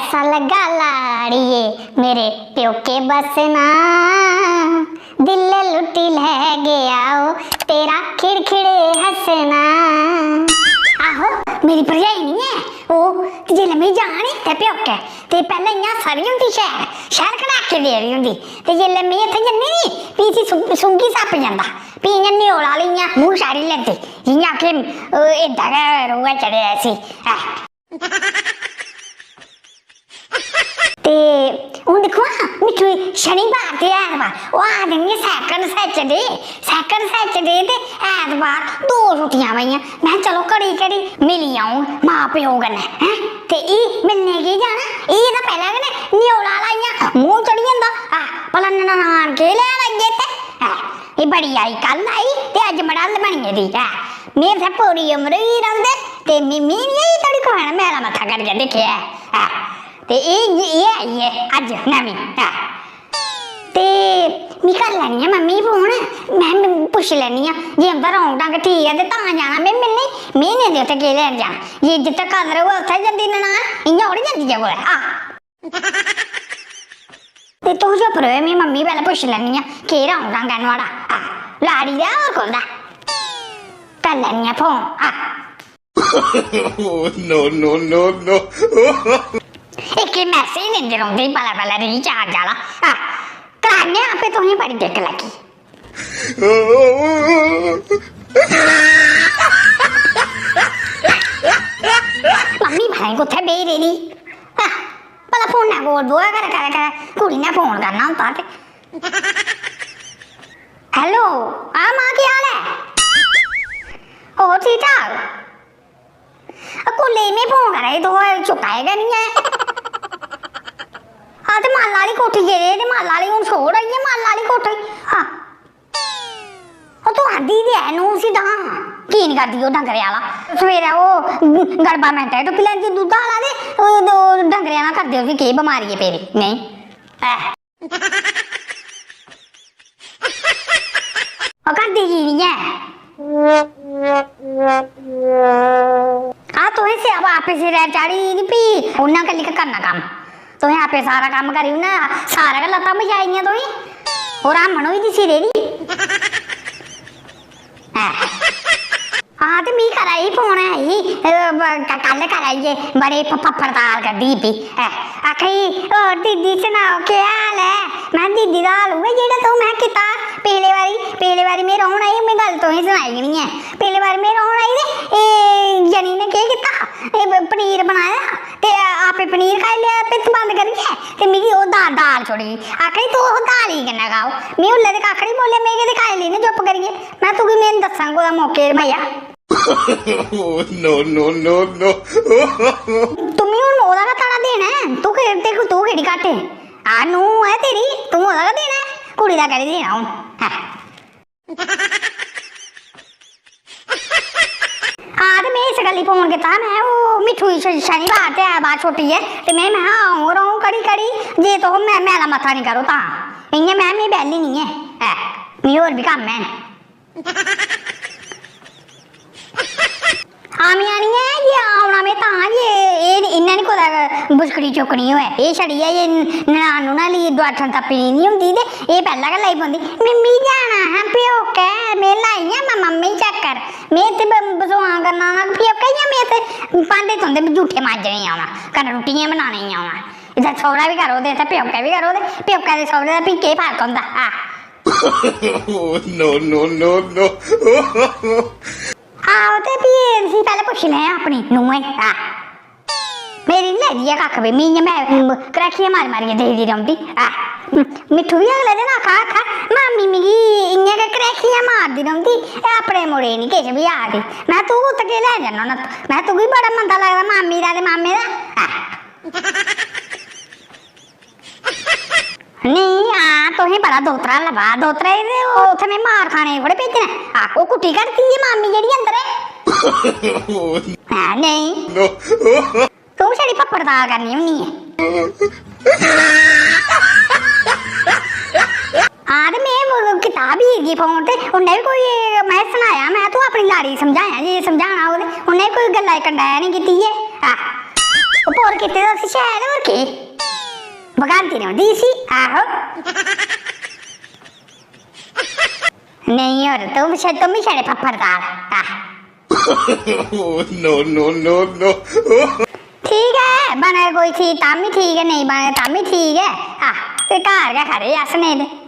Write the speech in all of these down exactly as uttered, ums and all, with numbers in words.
सा लगा लाड़िए मेरे प्योके बसना, दिल लुटी लै गया ओ तेरा खिड़खिड़े हसना। आहो, मेरी भरजाई निं ऐ ओह्, ते जेल्लै में जानी ते प्योके, ते पैह्लें इ'यां हस्सा दी होंदी शैल, शैल कड़ाके दे दी होंदी, ते जेल्लै में इत्थै जन्नी नी, फ्ही इसी सुं-, सुंघी सप्प जंदा, फ्ही इ'यां न्योला आह्ली इ'यां मूंह् चाढ़ी लैंदी, जि'यां आखै, "ओह् एड्डा गै रोग ऐ चढ़े दा इसी।" ऐ। ते हून दिक्खो हां, मिट्ठू गी शनिवार ते ऐतवार, ओह् आखदे न कि second Saturday, second Saturday ते ऐतवार दो छुट्टियां पाइयां। में चलो घड़ी घड़ी मिली औङ मां प्यो कन्नै, हैं? ते एह् मिलने केह् जाना? एह् तां पैह्लें गै ना न्योला आह्ला इ'यां मूंह् चढ़ी जंदा। आ, भला ननान केह् लैन आई गे इत्थै? आ, एह् बड़ी आई, कल आई ते अज्ज मड़ल बनी गेदी। आ, में इत्थै पूरी उमर होई रौंह्दे ते मी, मी निं एह् थुआढ़ी कुसै ने मैला मत्था करियै दिक्खेआ ऐ। आ, ते एह्, एह् आई ऐ अज्ज नमीं। आ, ते मी करी लैनी आं मम्मी गी फोन, में पुच्छी लैनी आं जे उं'दा रौंग ढंग ठीक ऐ ते तां जाना में मिलने गी। में निं ते उत्थै केह् लैन जाना, जे जित्थै कदर होऐ उत्थै जंदी ननान, इ'यां थोह्ड़ी जंदी ऐ कुतै। आ। ते तुस चुप र'वो, में मम्मी गी पैह्लें पुच्छी लैन्नी आं केह् रौंग ढंग ऐ नुहाड़ा। आ, लाड़ी दा होर कोह्दा? करी लैन्नी आं फोन। आ। Oh, no, no, no, no। इक एह् message दिंदे रौंह्दे, पलै पलै recharge आह्ला। आ, कराने आं, आपे तुसेंगी बड़ी दिक्क लग्गी। मम्मी पता निं कुत्थै बेही रेही दी। आ, भला फोनै कोल बौह्, करै, करै, करै, कुड़ी ने फोन करना होंदा ते। Hello, हां मां, केह् हाल ऐ? होर ठीक ठाक? आ, कुल्लै दी में फोन करा दी, तुस चुक्का दे गै निं ऐ। हां, ते मल्ल आह्ली कोठी गेदे हे, ते मल्ल आह्ली हून छोड़ आई ऐ, मल्ल आह्ली कोठी। हां। ओह् तूं आंदी ते ऐ नूं, उसी डां। की निं करदी ओह् डंगरे आह्ला? सवेरै ओह् गड़बा मैंटै च टुक्की लैंदी दुद्ध आह्ला ते ओह्, ओह् डंगरे आह्ला करदे उसी केह् बमारी ऐ पेदी? नेईं। ऐ। ओह् करदी की निं ऐ? आ, तुसें स्यापा आपे सिरै चाढ़ी दी, फ्ही उन्नै कल्ली गै करना कम्म। तुसें आपे सारा कम्म करी ओड़ना, सारै गै लत्तां मचाई दियां तुसें। होर हामन होई दी सिरै दी। ऐ। हां, ते मी करा दी फोन ऐ ही, अ, ब-, क-, कल करा दी ऐ, बड़े प-, पप्पड़ ताल कड्ढी फ्ही। ऐ, आखा दी, "होर दीदी सनाओ, केह् हाल ऐ?" में, "दीदी दा हाल उ'ऐ जेह्ड़ा तूं में कीता पिछले बारी, पिछले बारी में रौह्न आई, में गल्ल तुसें सनाई गै निं ऐ। पिछले बारी में रौह्न आई ते एह् जनी ने केह् कीता, एह् ब-, पनीर बनाया ते आपे पनीर खाई लेआ भित्त बंद करियै ते मिगी ओह् दा-, दाल छोड़ी। आखा दी, 'तूं ओह् दाल गी किन्ना खाओ?' में उल्लै ते कक्ख निं बोल्लेआ, में केह् ते खाई लेई ना चुप्प करियै।" में, "तुगी में दस्सां कुतै मौके पर भैया।" Oh, no, no, no, no। तुम्मी हून ओह्दा गै ताना देना ऐ। तू के-, ते तू केह्ड़ी घट्ट ऐ? आ, नूंह् ऐ तेरी, तूं ओह्दा गै देना ऐ। कुड़ी दा केह्ड़ी देना हून? हैं। हां, ते में इस गल्ली फोन कीता, में ओह् मिट्ठू गी श-, शनिवार ते ऐतवार छुट्टी ऐ, ते में, में औङ रौह्ङ घड़ी घड़ी, जे तुस मै-, मैला मत्था निं करो तां। इ'यां में, में बेह्ली निं ऐ, ऐ, मिगी होर बी कम्म हैन। आमियां निं ऐ, जे औना में तां जे एह्, इ'न्नै निं कुतै बुछकड़ी चुक्कनी होऐ। एह् छड़ी ऐ जे ननान नूनां लेई डुआठन तप्पी दी निं होंदी ते एह् पैह्लें गै लगी पौंदी। "मिम्मी जाना हा प्योकै, में लाई आं में मम्मी चक्कर। में इत्थै ब-, बसोआं करन औना प्योकै जां में इत्थै भांडे तुं'दे जूठे मांजने गी औना, कन्नै रुट्टियां बनाने गी औना। इत्थै सौह्रा बी करो ते इत्थै प्योकै बी करो ते प्योकै ते सौह्रे दा फ्ही केह् फर्क होंदा?" आ। Oh, no, no, no, no। आओ ते फ्ही इसी पैह्लें पुच्छी लैं अपनी नूहें गी। आ। मेरी निं लगदी ऐ कक्ख बी, मी इ'यां में, म, करैखियां मारी मारियै दिखदी रौंह्दी। आ। मिट्ठू बी अगले दिन आखा, आखा, "मामी मिगी इ'यां गै करैखियां मारदी रौंह्दी, एह् अपने मुड़े गी निं किश बी आखदी।" में, "तूं उत्त केह् लै जन्ना होन्ना?" में, "तुगी बड़ा मंदा लगदा मामी दा ते मामे दा।" आ। नेईं, हां, तुसें पता दोतरा लब्भा, दोतरा गी ते ओह् उत्थै में मार खाने गी थोह्ड़े भेजना। आहो, कुट्टी करदी ऐ मामी जेह्ड़ी अंदर ऐ। हां, नेईं। तूं छड़ी पप्पड़ ताल करनी होन्नी ऐ। हां, ते में कीता बीर गी फोन ते उन्नै बी कोई, में सनाया, में तूं अपनी लाड़ी गी समझायां, जे समझाना होग ते उन्नै बी कोई गल्ला च कंडै निं कीती ऐ। आह। ओह् होर कीते दा उसी शैल, होर केह्? बगांदी रौंह्दी इसी, आहो। नेईं होर, तूं बी छड़े, तूं बी छड़े फफ्फड़ ताल, आह। Oh, no, no, no, no। ठीक ऐ, बने कोई चीज तां बी ठीक ऐ, नेईं बने तां बी ठीक ऐ। आह, ते घर गै खरे अस नेईं ते।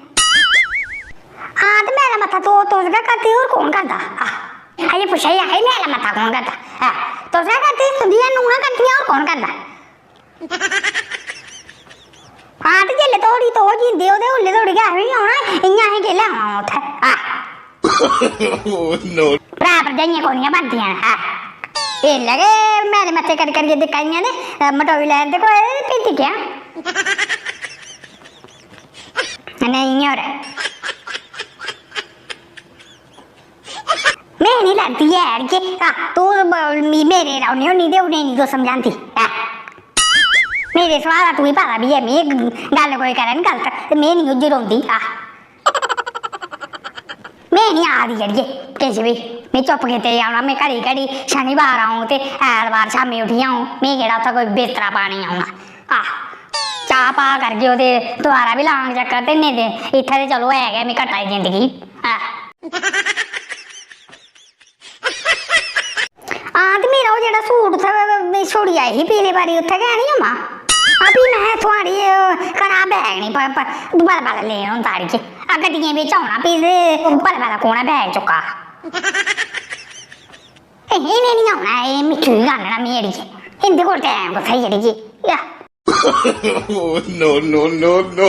हां, ते मेरा मत्था तो, तुस गै करदे, होर कौन करदा? आह, अजें पुच्छेआ ही, "मेरा मत्था कौन करदा?" आह, तुस गै करदे, तुंदियां नूंहां करदियां, होर कौन करदा? हां, ते जेल्लै धोड़ी तुस जींदे ओ, ते उल्लै धोड़ी गै असें बी औना, इ'यां असें केल्लै औना उत्थै? आह। Oh, no। भ्राऽ भरजाइयां कोह्दियां बनदियां न? आह। एल्लै गै मेरे मत्थे करी करियै दिक्खा दियां ते, अ, मटोई लैन ते कोई, ते फ्ही दिक्खेआ। नेईं होर। में निं लड़दी ऐ अड़िये। आ, तूं ब-, मी मेरे रौह्ने होन्नी ते उ'नें निं तूं समझांदी। आ। मेरे सुभाऽ दा तुगी पता बी ऐ, में ग-, गल्ल कोई करै निं गलत ते में निं उज्जी रौंह्दी। आ। में निं आखदी अड़िये किश बी। में चुप्प कीते दे औना, में घड़ी घड़ी शनिवार औं ते ऐतवार शामीं उठी औं। में केह्ड़ा उत्थै कोई बिस्तरा पाने गी औना। आ। चाह् पाह् करगे ओ ते दोबारा बी लांग चक्कर ते नेईं ते इत्थै ते चलो है गै, में कट्टा दी जिंदगी। आ। हां, ते मेरा ओह् जेह्ड़ा सूट उत्थै में छोड़ी आई ही पिछली बारी, उत्थै गै निं अम्मा? आ, फ्ही में थुआढ़ी, अ, घरा बैग निं प-, प-, बल्ल बल्ल लेन होंदा अड़िये। आ, गड्डियें बिच औना फ्ही ते बल्ल बल्ल कौन ऐ बैग चुक्का? एह्, इ'नें निं औना ऐ, एह् मिट्ठू गी गंढना में अड़िये। इं'दे कोल टैम कुत्थै अड़िये? या। Oh, no, no, no, no।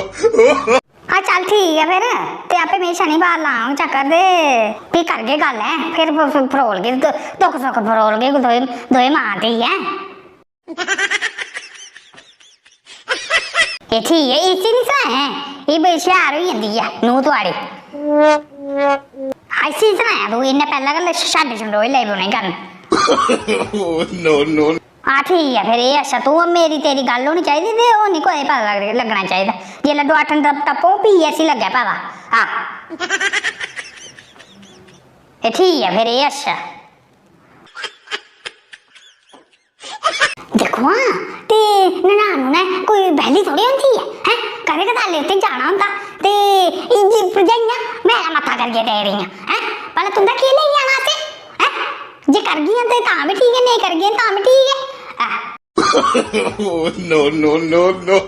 हां, चल ठीक ऐ फिर, ते आपे में शनिवार लांग चक्कर ते फ्ही करगे गल्ल, ऐ, फिर फ-, फ-, फरोलगे, दु-, दुख सुख फरोलगे दोए, दोए मां धी, ऐ। एह् ठीक ऐ, इसी निं सनायां, एह् बड़ी हुशियार होई जंदी ऐ नूंह् थुआढ़ी। हां, इसी निं सनायां तूं, इन्नै पैह्लें गै ल-, छंड छंडोए लगी पौने करन। Oh, no, no। हां, ठीक ऐ फिर, एह् अच्छा, तूं, मेरी तेरी गल्ल होनी चाहिदी ते होर निं कुतै पता लग-, लग्गना चाहिदा। जेल्लै डुआठन टप-, टप्पो, फ्ही इसी लग्गै पता। हां। एह् ठीक ऐ फिर, एह् अच्छा। दिक्खो हां, ते ननानू ने कोई बेह्ली थोड़ी होंदी ऐ, हैं? कदें कदालें उत्थै जाना होंदा, ते इ'यै भरजाइयां मेरा मत्था करियै देई ओड़ियां, हैं? भला तुं'दा केह् लेई जाना असें, हैं? जे करगियां ते तां बी ठीक ऐ, नेईं करगियां तां बी ठीक ऐ। ऐ। Oh, no, no, no, no।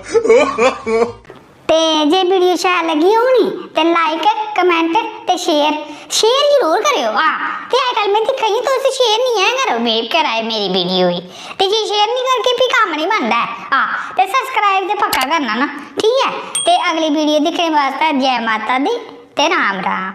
ते जे video शैल लग्गी होग नी, ते like, comment ते share, share जरूर करेओ। हां, ते अजकल में दिक्खा दी, तुस share निं ऐ करो, में करा दे मेरी video गी। ते जे share निं करगे, फ्ही कम्म निं बनदा ऐ। हां, ते subscribe ते पक्का करना ना, ठीक ऐ? ते अगली video दिक्खने बास्तै जै माता दी ते राम राम।